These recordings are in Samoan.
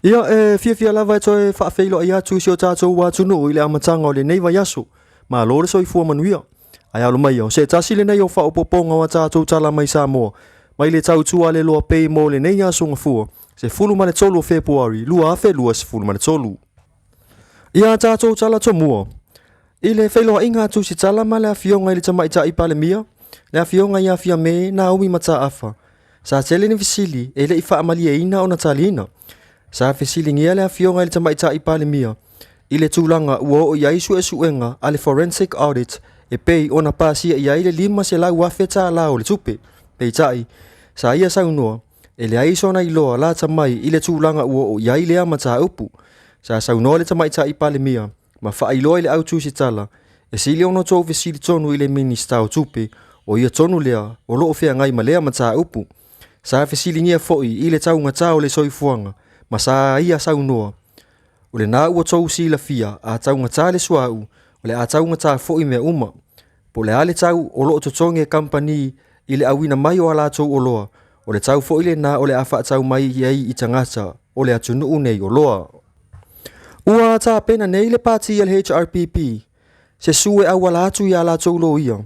Ia, e fiafia lava e toe faafeiloai atu i si o tatou atunuu i le amataga o lenei vaiaso. Malo le soifua manuia. Ae alo maia, o se tasi lenei o faaopoopoga o a tatou tala mai Samoa, mai le tautua a le Loa Pay mo lenei aso Gafua, 13 o Fepuari 2023. Ia a tatou tala tomua, i le feiloaiga a Tusitala ma le Afioga i le Tamaitai Palemia, le Afioga ia Fiame Naomi Mataafa, sa tele ni fesili e le i faamalieina ona taliina. Sa fesiligia le Afioga i le Tamaitai Palemia i le tulaga ua oo i ai suesuega a le Forensic Audit e pei ona pasia i ai le $500,000 o le tupe. Peitai, sa ia saunoa, e leai sona iloa lata mai i le tulaga ua oo i ai lea mataupu. Sa saunoa le Tamaitai Palemia ma faailoa i le au tusitala, e sili ona outou fesili tonu i le Minisita o Tupe, o ia tonu lea o lo o feagai ma lea mataupu. Sa fesiligia foi i le taugata o le soifuaga ma sa ia saunoa, O lena ua tou silafia, a taugata le suauu, o le a taugata foi mea uma. Po o le a le tau o lo o totogi e kamupani i le auina mai o a latou oloa, o le tau foi lena o le a faatau mai ai i tagata o le atunuu nei oloa. Ua tapena nei le pati a le HRPP se su e auala atu i a latou loia,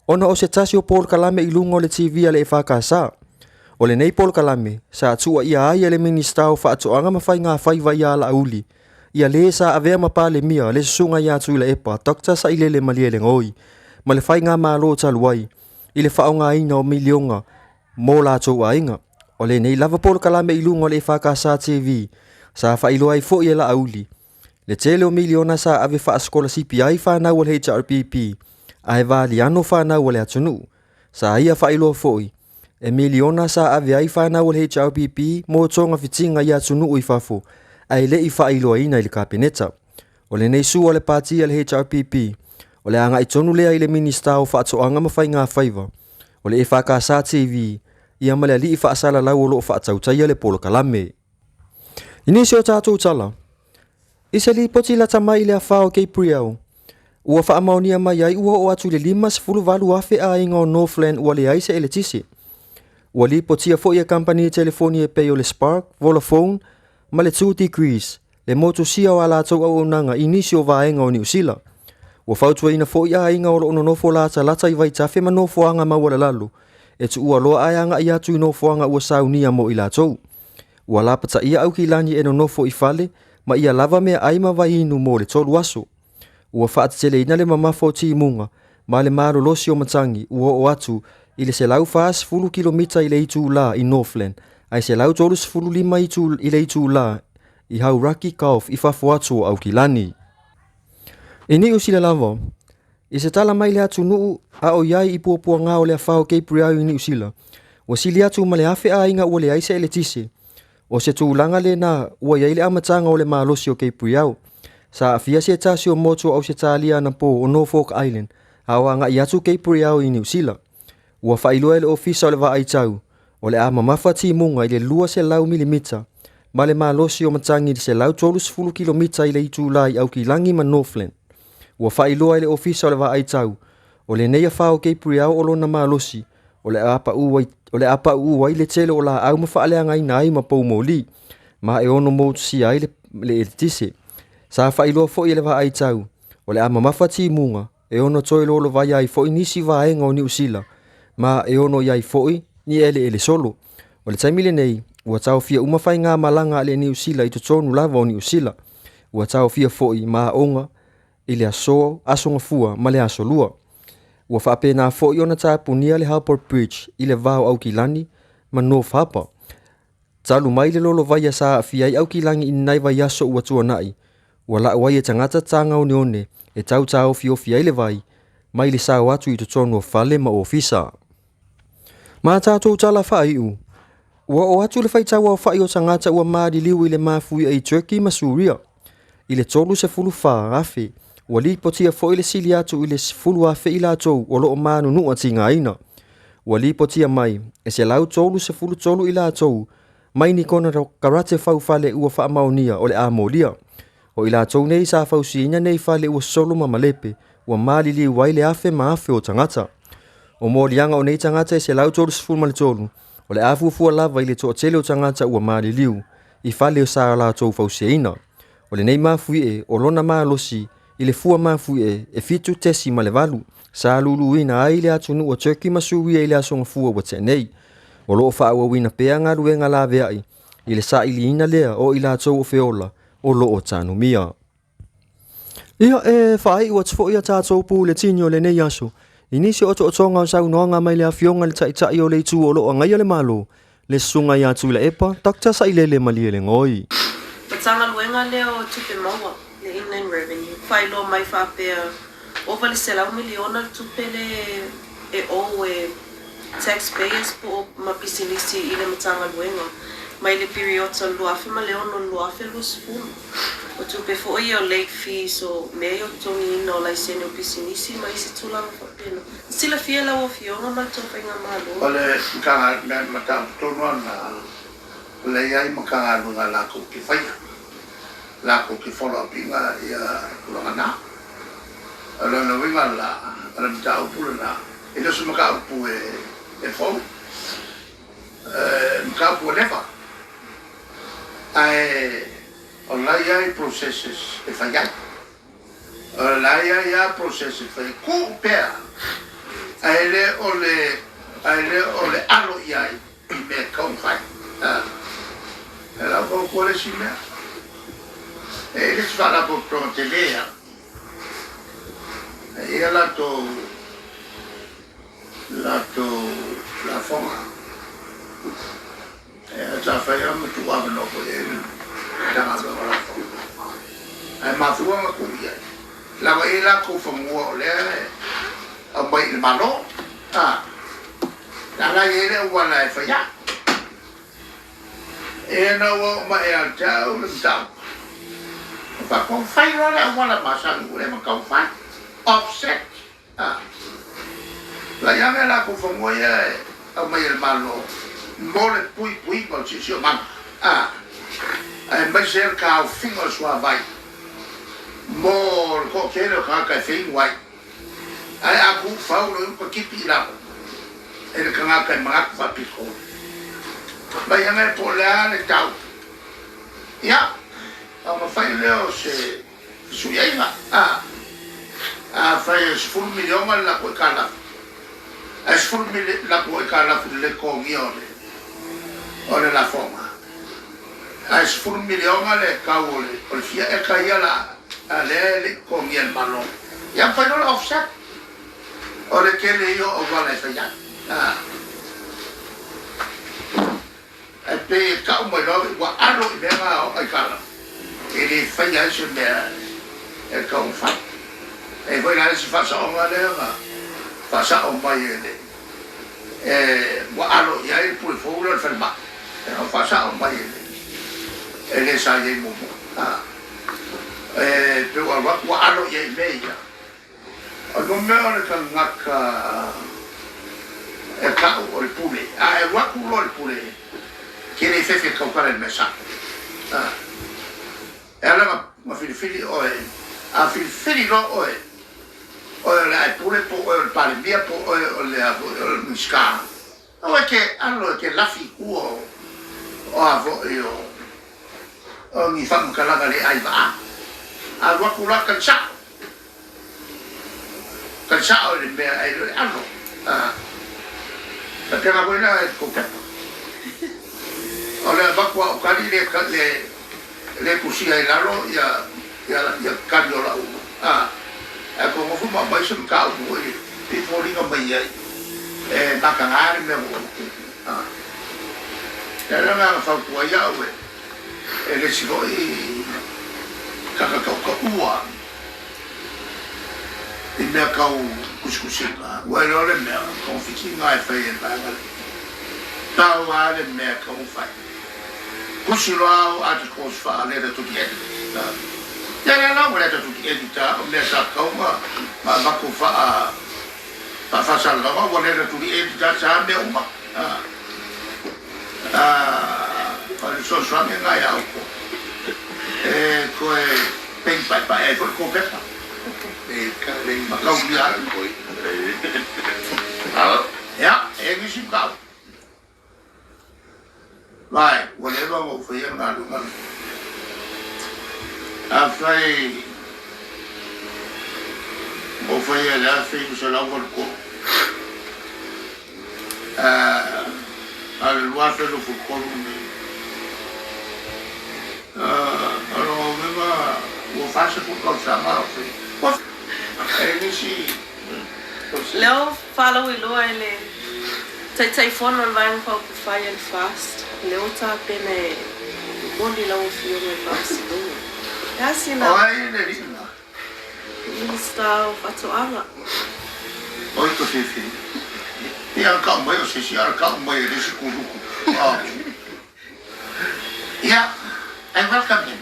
ona o se tasi o polokalame i luga o le TV a le EFKS. O lenei polokalame, sa tuuaia ai e le Minisita o Faatoaga ma Faiga Faiva ia Laauli, ia le sa avea ma Palemia le Susuga ia Tuilaepa Dr. Sailele Malielegaoi ma le Faigamalo talu ai i le faaaogaina o miliona mo latou aiga. O lenei lava polokalame i luga o le EFKS TV sa faailoa ai foi e Laauli le tele o miliona sa ave faasikolasipi ai fanau a le HRPP ae valiano fanau a le atunuu. Sa ia faailoa foi e miliona sa ave ai fanau a le HRPP mo togafitiga i atunuu i fafo ae le i faailoaina i le Kapeneta. O lenei sua a le pati a le HRPP, o le agai tonu lea i le Minisita o Faatoaga ma Faiga Faiva, o le EFKS TV, ia ma le alii faasalalau o lo o faatautaia le polokalame. I nisi o tatou tala, i se lipoti lata mai i le afa o Gabriel, ua faamaonia mai ai ua oo atu i le 58,000 aiga o Northland ua leai se eletise. Ua lipotia foi e kamupani telefoni e pei o le Spark, Vodafone ma le Two Degrees le motusia o a latou auaunaga i nisi o vaega o Niu Sila. Ua fautuaina foi aiga o lo o nonofo latalata i vaitafe ma nofoaga maualalalo e tuua loa ae agai atu i nofoaga ua saunia mo i latou. Ua lapataia Aukilani e nonofo i fale ma ia lava meaai ma vaiinu mo le tolu aso. Ua faateteleina le mamafa o timuga ma le malolosi o matagi ua oo atu i le 140 kilomita i le itula i Northland ae 135 i le itula i Hauraki Gulf i fafo atu o Aukilani. I Niu Sila lava, i se tala mai le atunuu a o i ai i puapuaga o le afa o Gabriel i Niu Sila, ua sili atu ma le 1,000 aiga ua leai se eletise. O se tulaga lena ua i ai le amataga o le malosi o Gabriel. Sa aafia se tasi o motu o Ausetalia anapo o Norfolk Island a o agai atu Gabriel i Niu Sila. Ua faailoa e le Ofisa o le Vaai Tau, o le a mamafa timuga i le 200 milimita ma le malosi o matagi i le 130 kilomita i le itula i Aukilagi ma Northland. Ua faailoa e le Ofisa o le Vaai Tau, o lenei afa o Gabriel o lona malosi o le a pau ai, o le a pauu ai le tele o laau ma faaleagaina ai ma poumoli, ma e ono motusia ai le, le eletise. Sa faailoa foi e le Vaai Tau, o le a mamafa timuga e ono toe lolovaia ai foi nisi vaega o Niu Sila, ma e ono i ai foi ni eleele solo. O le taimi lenei, ua taofia uma faigamalaga a le Niu Sila i totonu lava o Niu Sila. Ua taofia foi ma aoga i le aso, Aso Gafua ma le Aso Lua. Ua faapena foi ona tapunia le Harbour Bridge i le va o Aukilani ma North Harbour. Talu mai le lolovaia sa aafia ai Aukilani i nai vaiaso ua tuanai, ua lau ai e tagata taga oneone e tau taofiofi ai le vai mai le sao atu i totonu o fale ma ofisa. Ma tatou tala faaiu, ua oo atu le faitau aofai o tagata ua maliliu i le mafuia i Turkey ma Suria i le 34,000. Ua lipotia foi le sili atu i le 10,000 i latou o lo o manunua tigaina. Ua lipotia mai e 133 i latou mai ni kona karate faufale ua faamaonia o le a molia. O i latou nei sa fausiaina nei fale ua solo ma malepe ua maliliu ai le afe ma afe o tagata. O moliaga o nei tagata e 133, o le a fuafua lava i le toatele o tagata ua maliliu. i fale sa latou fausiaina. O lenei mafuie o lona malosi i le fua mafuie e 7.8 sa luluina ai le atunuu o Turkey ma Suria i le Aso Gafua ua tea nei. O lo o faaauauina pea galuega laveai i le sailiina lea o i latou o feola o lo o tanumia. Ia, e faaiu atu foi a tatou puletini o lenei aso i nisi o otootoga o saunoaga mai le Afioga i le Taitai o le Itu o lo o agaia le Malo, le Susuga ia Tuilaepa Dr. Sailele Malielegaoi. Matagaluega lea o Tupe Maua, le Inland Revenue, faailoa mai faapea ova le $100 miliona le tupe le e owe e taxpayers po o ma pisinisi i le Matagaluega mai le piriota o le 2006 i le 2020. O tupe foi ia o late fees o mea ia o totogiina o laisene o pisinisi ma isi tulaga faapena. Silafia e lau Afioga ma le tou faigamalo. O le mataupu tonu lava lena, o lea e i ai Matagaluega latou te faia, latou te follow up ina ia tulaga na. O lona uiga la, o le mataupu lena, e le o se mataupu e fou, e mataupu ua leva, ae o la e i ai processes e fai ai. O la e i ai lava process e fai ai, tuu pea, ae le o le, ae le o le alo i ai i mea e tatau ona fai. E lau fautua le isi mea, e i ai le isi faalapotopotoga tele lava, e i ai a latou latou lafoga. Sa fai lava ma tuu avanoa foi i ai le Matagaluega o Lafoga. Ae mafua ona tuu i ai, leaga e i ai latou fanua o lea e aumai i le Malo. A, la la e i ai le auala e fai ai. Ina ua oo mai ia te au le mataupu, na faapea, fai loa le auala masani ua leva ona taumafai, offset. A lai ane latou fanua ia e aumai e le Malo mo le puipuiga o le siosiomaga, a, aemaise ai le taofiga o le suavai mo le toatele o tagata e feinu ai. Ae a tuufau loa i uta tipi i lalo e le tagata e manatu faapito mai ane po o le a le tau, ia, ona fai lea o se Fesuiaiga, a, afai e $10 miliona le latou aitalafu, ae 10 latou aitalafu i le le totogia o le, o le lafoga, ae $10 miliona le tau o le, o le fia eka ia la, a lea e le i totogia e le Malo, ia ma fai loa le offset. O le tele ia o auala e fai ai. A, ae pei e tau mai loa ua alo i mea na o aitalafu, e le faia ai se mea e taumafai. E i ai foi la le isi faasaoga lea na faasao mai e le e ua alo i ai le pule fou lea o le falemai, e na faasao mai e le e le sa i ai muamua. A, e pei ua alu atu ua alo i ai i mea ia. O le mea o le tagata e tau o le pule, a e alu atu loa i le pule, e te le fefe e tautala i le mea sao. E ala ona filifili oe, a filifili loa oe, oe o le aepule po o oe o le Palemia po o oe o le a foi o le Minisita, aua e te alo e te lafi i tua o a foi o ni faamatalaga le ai vaa. A alu atu la tali sao. Tali sao i le mea ae le o le alo. Faapena foi la i le tou pepa. O le avatu lava o tali le le le tusia i lalo ia ia ia tali o lau a ae tou nofo ma aumai se mataupu foi lele pei e foliga mai ai e mataga le mea ua ou a. O le ala lena na fautua ai au e e le isi foi tagata tautaua i mea tau tusitusiga, ua iloa le mea togafitiga e fai e le vaega lea. Pau lava le mea e taumafai, tusi loa au articles faa-letter to the editor. Ia lea la ua letter to the editor, o mea sa tatau ona avatu faa faasalalauga ua letter to the editor sa mea uma. O le fesoasoani lena ia outou e toe peini paepae ai foi le tou pepa ma taulia ai. Ia, e i ai nisi mataupu. Vai, ua leva ona ou. faia le galuega lenei. Afai ua ou faia i le 1983, a o le 2023 lenei, o lona uiga ua 40 tausaga o faia. Ua e nisi. Lea ua faalauiloa e le Taitaifono o le Vaega Faaupufai a le FAST, lea ua tapena e momoli lau Afioga i le Faamasinoga. E a sina. O ai le alii lena? Minisita o Faatoaga. Oi ko Fefe. Ia na kau mai o se isi a na kau mai e le isi kuluku. Oh. Ia, I welcome him.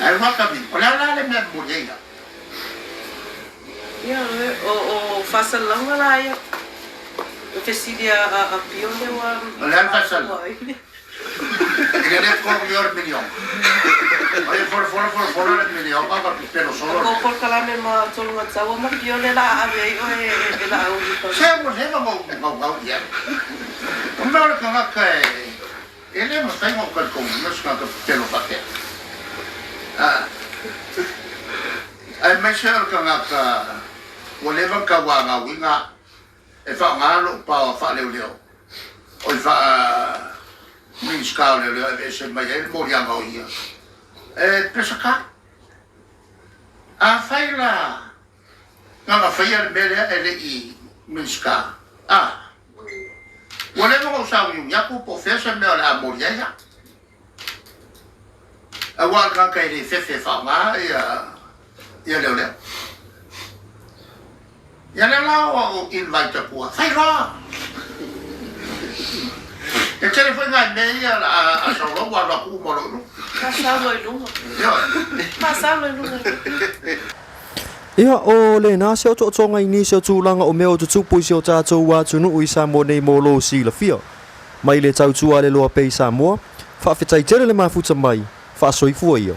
I welcome him. O le a la le mea momoli ai au? Ia, o faasalalauga la ia, o fesili a Pio lea ua. O le a le faasalalauga? I le le totogi o le miliona. O le folafola folafola le miliona ma pepelo solo. Ko polokalame ma Tolugataua ma Pio le la ave ai oe e Laauli. Se ua leva ona ou gaugau i ai. O le mea o le tagata e le mafai ona ou talitonuina se tagata pepelo faapea. Aemaise o le tagata ua leva ona tauanauina E faaaoga lou power faaleoleo oi faa Minisita o Leoleo e aveese mai ai le moliaga o ia e Peseta. Afai la na ona faia le mea lea e le i Minisita, a ua leva ona ou sauniuni atu po o fea se mea o le a moli ai au. Aua o le tagata e le fefe e faaaoga ia leoleo. Ia lea la ua ou invite atu ai, fai loa! E tele foi nai mea ia a sau loa ua alu atu uma loa i luga. Faasau loa i luga. Ioe. Faasau loa i luga. Ia, o lena se otootoga i nisi o tulaga o mea o tutupu i si o tatou atunuu i Samoa nei mo lou silafia. Mai le tautua a le loa pea i Samoa, faafetai tele le mafuta mai, faasoifua ia.